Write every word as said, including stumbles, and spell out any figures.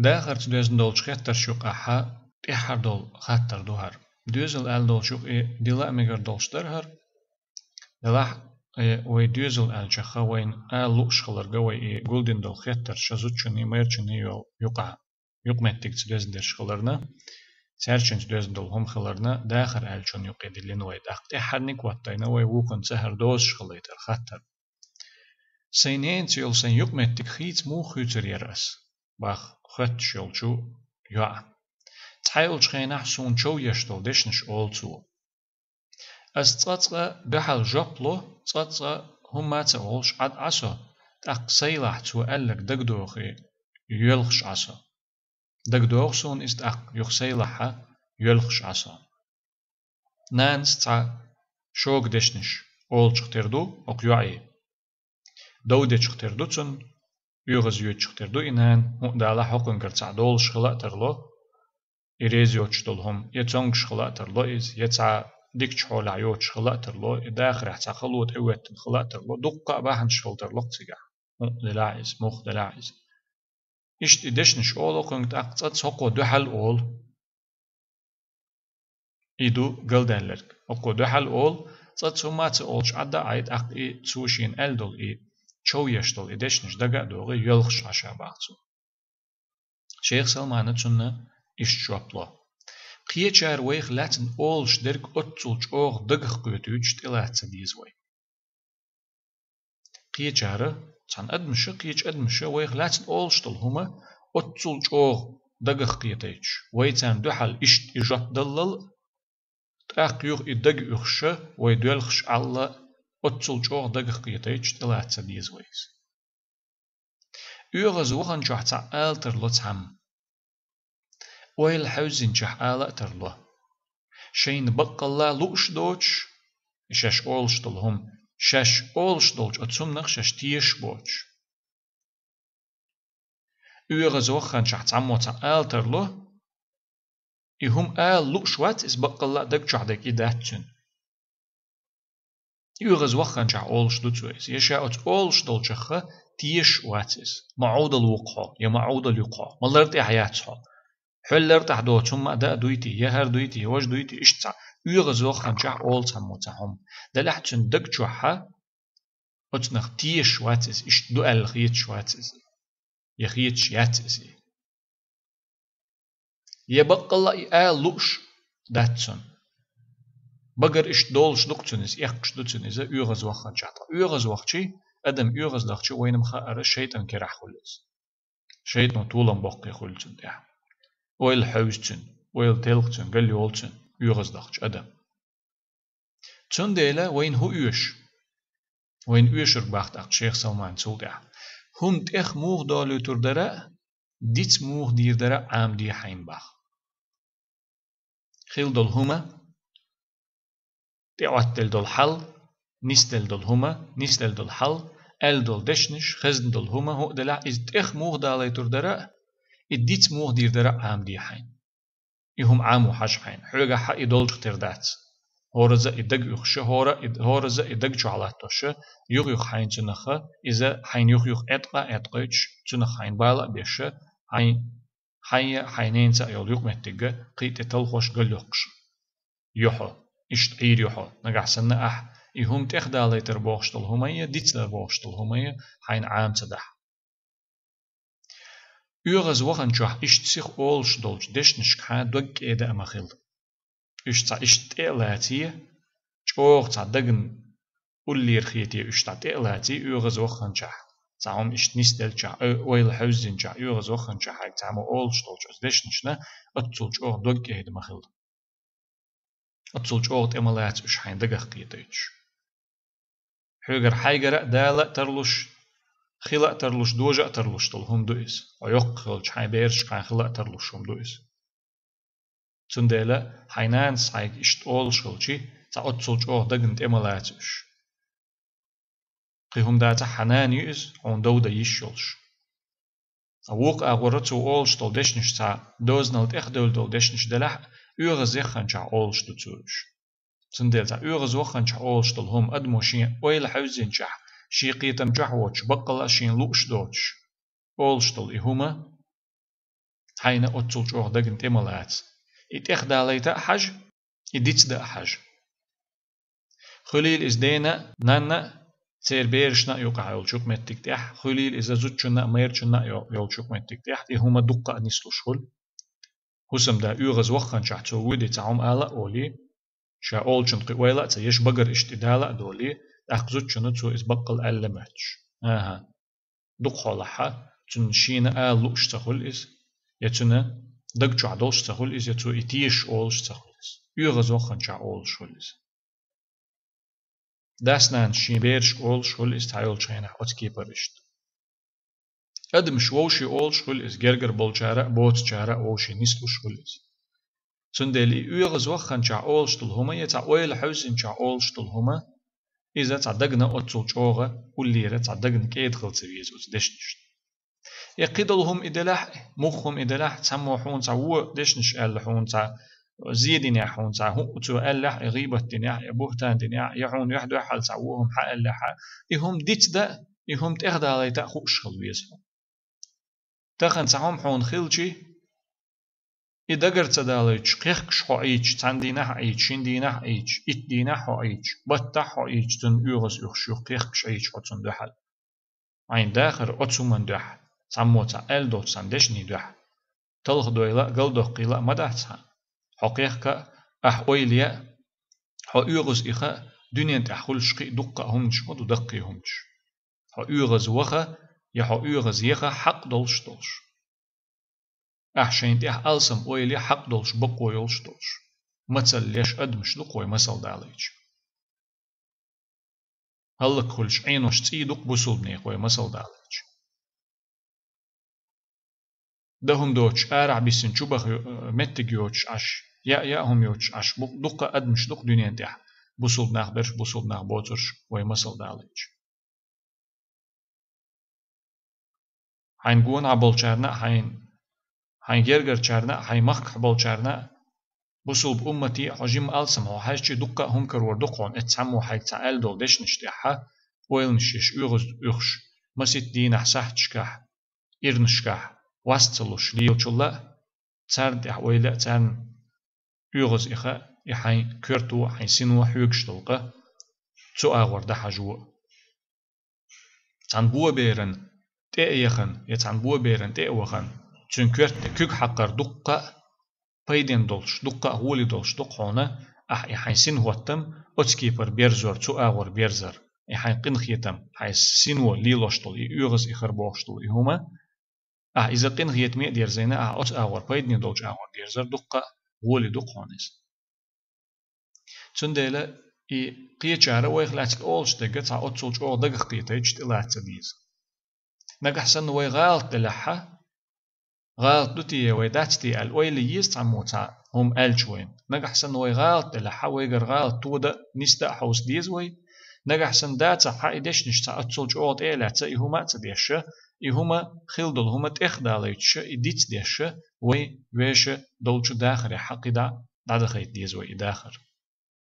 Дахарца доьзна долчу хеттарш юкъахьа тӀаьххьара долу хаттар ду хӀара. Доьзал аьлла долчу юкъа и дила а мегар долуш дара хӀара. Делахь, э, вай доьзал аьллачахха вайна ала лууш хиларга вай и гулдина долу хеттарш зудчунний, майрачунний йолу юкъа, юкъаметтигца доьзна дерш хиларна, цаьрчуьнца доьзна долу хӀума хиларна, дахар аьллачунна юкъа диллина вай. ТӀаккха тӀаьххьарниг хӀоттайна вай вукхунца хӀара дозуш хилайтара хаттар. Сайн ненаца йолу сайн юкъаметтиг хийца муха хуьйцур яра ас? Баха хоьттуш йолчу йоӀа. Цхьайолчу хенахь суна чов еш долу дешнаш олу цо. Ас цкъа-цкъа дуьхьал жоп ло, цкъа-цкъа хӀумма а ца олуш Ӏад Ӏа со, тӀаккха сайлахь цо аьлларг дагадохий, йоьлхуш Ӏа со. ДагадогӀу суна иза тӀаккха юха сайлахьа, йоьлхуш Ӏа со. Нанас цхьа шога дешнаш олучух тера ду окху йоӀе. Дов дечух тера ду цунна, оьгӀаз йоьдучух тера ду и нана, хӀуъа далахь хӀокхунгара цхьаъ долуш хила а тарло, и реза йоцуш долу хӀума, я цомгуш хила а тарло иза, я цхьа дикачу хьолехь йоцуш хила а тарло, и дахарехь цхьа хало тӀе а хӀоьттина хила а тарло, дуккха а бахьанаш хила тарло-кх цигахь. ХӀуъа делахь иза, муха делахь иза. Иштта и дешнаш олу хӀокхуьнга тӀаккха цкъа цхьа хӀокхо дуьхьал олу. И ду галдаьлларг. ХӀокхо дуьхьал олу, цкъа цхьа хӀумма а ца олуш Ӏадда Ӏай, тӀаккха и цо шена аьлла долу и чов еш долу и дешнаш дага а догӀий, йоьлхуш Ӏа ша баха цо. Шейх Салмана цунна иштта жоп ло. Кхечара вайх лаьцна олуш дерг оццул чӀогӀа дагах кхетуьйтуш тӀелаца ца деза вай. Кхечара, цхьана адамаша, кхечу адамаша вайх лаьцна олуш долу хӀума оццул чӀогӀа дагах кхетуьйтуш, вай царна дуьхьал иштта и жоп даллал а, тӀаккха юха и дага уьхуша, вай доьлхуш Ӏалла, оццул чӀогӀа дагах кхетуьйтуш тӀелаца ца деза вай иза. ОьгӀаз ваханчохь цхьаъ ала тарло цхьамма. Ойла хьаьвзинчохь ала а тарло. Шайна баккъалла лууш доцуш, и шаьш олуш долу хӀума, шаьш олуш долчу оцу хӀуманах шаьш тешаш боцуш. ОьгӀаз ваханчохь цхьаммо цхьаъ ала тарло, и хӀума ала лууш вац иза, баккъалла а даг чохь дерг и дац цуьнан. ОьгӀаз ваханчохь олуш ду цо иза, я ша оцу олуш долчух тешаш вац иза. Ма Ӏовдал ву-кх хьо, я ма Ӏовдал ю-кх хьо, ма лар тӀехь яц хьо. Хьол лар тӀехь доцу хӀума а дан а дуй те, я хӀара дуй те, я важа дуй те, иштта цхьа оьгӀаз ваханчохь олу цхьаммо цхьа хӀума. Делахь цуьнан даг чохьа оцунах тешаш вац иза, иштта ду аьлла хеташ вац иза. Я хеташ яц иза. Я баккъалла а и ала лууш дац цунна. Багара иштта долуш ду-кх цуьнан иза, эккхаш ду цуьнан иза оьгӀаз ваханчохь. Ткъа оьгӀаз вахчий, адам оьгӀаз дахча вайна ма хаъара шайтӀан керахь хуьлу иза. ШайтӀано толам боккхий хуьлу цунна тӀехь. Ойла хьевза цуьнан, ойла телха цуьнан, галйолу цуьнан оьгӀаз дахча адам. Цундела вайна хӀун оьшу? Вайна оьшург бах тӀаккха Шейх Салман цул тӀаьхьа. ХӀума тӀех муха долуьйтур дара а, диц муха дийр дара а Ӏамаде хьайна бах. Хила долу хӀума, тӀеӀоттаделла долу хьал, нисделла долу хӀума, нисделла долу хьал, аьлла долу дешнаш, хезна долу хӀума, хӀуъа делахь иза тӀех муха далуьйтур дара а, и диц муха дийр дара а Ӏамаде хьайна. И хӀума Ӏамо хьажа хьайна, хьоьгахь а и долчух тера дац. ХӀораза а и даг уьхуша, хӀора и, хӀораза а и даг чохь латтоша, юха-юха хьайна цунаха, иза хьайна юха-юха эткъа а эткъойтуш, цунах хьайна бала а беша, хьайн, хьайя, хьайн ненаца а йолу юкъаметтигга кхин а тӀе талхош галйоккхуш. Ю хьо, иштта Ӏийр ю хьо, нагахь санна ахь, и хӀума тӀех далайтар бохуш долу хӀумайя, диц дар бохуш долу хӀумайя хьайна Ӏама ца дахь. ОьгӀаз ваханчохь иштта сиха олуш долчу дешнашкахьа дог кӀеда а ма хила. Уьш цхьа иштта тӀе а лаций, чӀогӀа цхьа дагна уллера хетий уьш цхьа тӀе а лаций, оьгӀаз ваханчохь, цхьа хӀума иштта нисделчахь, ой-, ойла хьевзинчахь, оьгӀаз ваханчохь хьайга цхьаммо олуш долчу оцу дешнашна оццул чӀогӀа дог кӀеда ма хила. Оццул чӀогӀа тӀе ма лаца уьш хьайн дагах кхетуьйтуш. Хьоьгара хьайгара а дала а тарлуш, хила а тарлуш, дожа а тарлуш долу хӀума ду иза. Хьо йоккха хилча, хьайн берашка хьайн хила а тарлуш хӀума ду иза. Цундела хьайн нанас хьайга иштта олуш хилчий, цхьа оццул чӀогӀа дагна тӀе ма лаца уьш. Кхин хӀума дацахь, хьан нана ю иза, хьуна дов дан йиш йолуш. Ткъа вукху агӀора цо олуш долу дешнаш цхьа дозанал тӀехдевлла долу дешнаш делахь а, оьгӀаз ваханчохь олуш ду цо уьш. Цундела цхьа оьгӀаз ваханчохь олуш долу хӀума адамо шен ойла хьевзинчохь, шен кхетам чохь воцуш, баккъалла а шена лууш доцуш, олуш долу и хӀума, Хьайна оццул чӀогӀа дагна тӀе ма лаца. И тӀехдалайта а хьажа, и дицда а хьажа. Хуьлийла иза дена а, нанна а, церан берашна а юкъахь йолчу юкъаметтиг тӀехь, хуьлийла иза зудчунна а, майрачунна а йо-, йолчу юкъаметтиг тӀехь, и хӀума дуккха а нислуш хуьлу. ХӀусамда оьгӀаз вахханчохь цо вуьйде цхьа хӀума ала а олий, ша олучун кхин ойла а ца еш, багара иштта и дала а долий, тӀаккха зудчунна цо иза баккъал аьлла моьттуш. АхӀа. Дукха хьолахьа, цунна шена ала лууш ца хуьлу иза, я цуьнан даг чохь долуш ца хуьлу иза, я цо и тешаш олуш ца хуьлу иза. ОьгӀаз вахханчохь олуш хуьлу иза. Дас-нанас шен берашка олуш хуьлу иза цхьайолчу хенахь оцу кепара иштта. Адамаш вовшийн олуш хуьлу иза, гергара болчара а, боцучара а вовшийн нислуш хуьлу иза. Цундела и оьгӀаз вахханчохь олуш долу хӀума, я цхьа ойла хьаьвзинчохь олуш долу хӀума, иза цхьа дагна оццул чӀогӀа, уллера цхьа дагна кӀеда хила ца веза оцу дешнашна. Я кхидолу хӀума и делахь а, муха хӀума и делахь а, цхьаммо хьуна цхьа вон дешнаш аьлла, хьуна цхьа зе динехь, хьуна цхьа хӀуъа цо аьллехь а, я гӀийбат динехь а, я буьхтан динехь а, я хьуна юьхь-дуьхьал цхьа вон хӀума хьа аьллехь а, и хӀума дицда а, и хӀума тӀехдалайта а хууш хила веза хьо. Тахана цхьа хӀума хьуна хилчий, и дагара ца далийтуш, кхехкаш хьо Ӏийча, цхьана дийнахь а Ӏийча, шина дийнахь а Ӏийча, итт дийнахь а хьо Ӏийча, баттахь а хьо Ӏийча, цунна оьгӀаз оьхуш ю, кхехкаш Ӏийча хьо цунна дуьхьал. Хьайн дахар оцу хӀуманна дуьхьа, цхьаммо цхьа аьлла долчу цхьана дешнийн дуьхьа, талхадойла а, галдоккхийла а ма дац хьан. Хьо кхехка а, ахь ойла ян а, хьо оьгӀаз иха а, дуьнен тӀехь хуьлуш кхин а дуккха а хӀуманаш ма ду, даккхий хӀуманаш. Хьо оьгӀаз ваха, я хьо оьгӀаз яха хьакъ долуш долуш. Ахь шайна тӀехь алсам ойла ян хьакъ долуш, бакъо йолуш долуш. Мацалла еш адамаш ду-кх вай масал далийташ. ХӀаллакьхуьлуш Ӏенош цӀий ду-кх бусулбанех вай масал далийташ. Дан хӀума доцуш, арахь биссина чубаха йо-, меттиг йоцуш Ӏаш, яа-яа хӀума йоцуш Ӏаш, бу-, дуккха а адамаш ду-кх дуьнен тӀехь, бусулбанах берш, бусулбанах боцурш вай масал далийташ. Хьайн гонахь болчарна а, хьайн, хьайн гергарчарна а, хьайн махкахь болчарна а, бусулба уммате а хьо жимма алсам хьо хьаьжчи, дуккха а хӀума карор ду-кх хьуна, эццхьаммо хьайга цхьа аьлла долу дешнаш тӀехь, ойланаш еш, оьгӀаз оьхуш, маситта дийнахь сахьташкахь, ирнашкахь, васт ца луш лелачул а, царна тӀехь ойла а, царна оьгӀаз иха а, и хьайн коьрто а, хьайн сино а хьоьгуш долу къа, цу агӀор дӀахьажо а. Цхьана боберан тӀе а яхана, я цхьана боберан тӀе а вахана, цуьнан коьрта тӀе куьг хьакхар дуккха а пайденна долуш, дуккха а гӀоле долуш ду-кх хьуна, ахь и хьайн синхӀоттам оцу кепара берзор, цу агӀор берзар, и хьайн къинхетам, хьайн сино лелош долу, и оьгӀаз ихар бохуш долу и хӀума, ахь иза къинхетаме а дерзийна, ахь оцу агӀор пайдане долчу агӀор дерзар дуккха а гӀоле ду-кх хьуна иза. Цундела и кхечара вайх лаьцна олуш дерг цхьа оццул чӀогӀа дагах кхетийташ тӀелаца ца деза. Нагахь санна вай гӀалат делахьа, гӀалат ду те, вай дац те аьлла, ойла еза цхьаммо цхьа хӀума аьлча вайна. Нагахь санна вай гӀалат делахьа, вайгара гӀалат тодан а, нисдан а хьовса деза вай. Нагахь санна дацахьа, и дешнаш цхьа оццул чӀогӀа тӀе а лаьцна, и хӀума а ца дешша, и хӀума хила долу хӀума тӀехдалийташа, и дицдешша, вай вешан долчу дахарехьа кхидӀа дӀадахайта деза вай и дахар.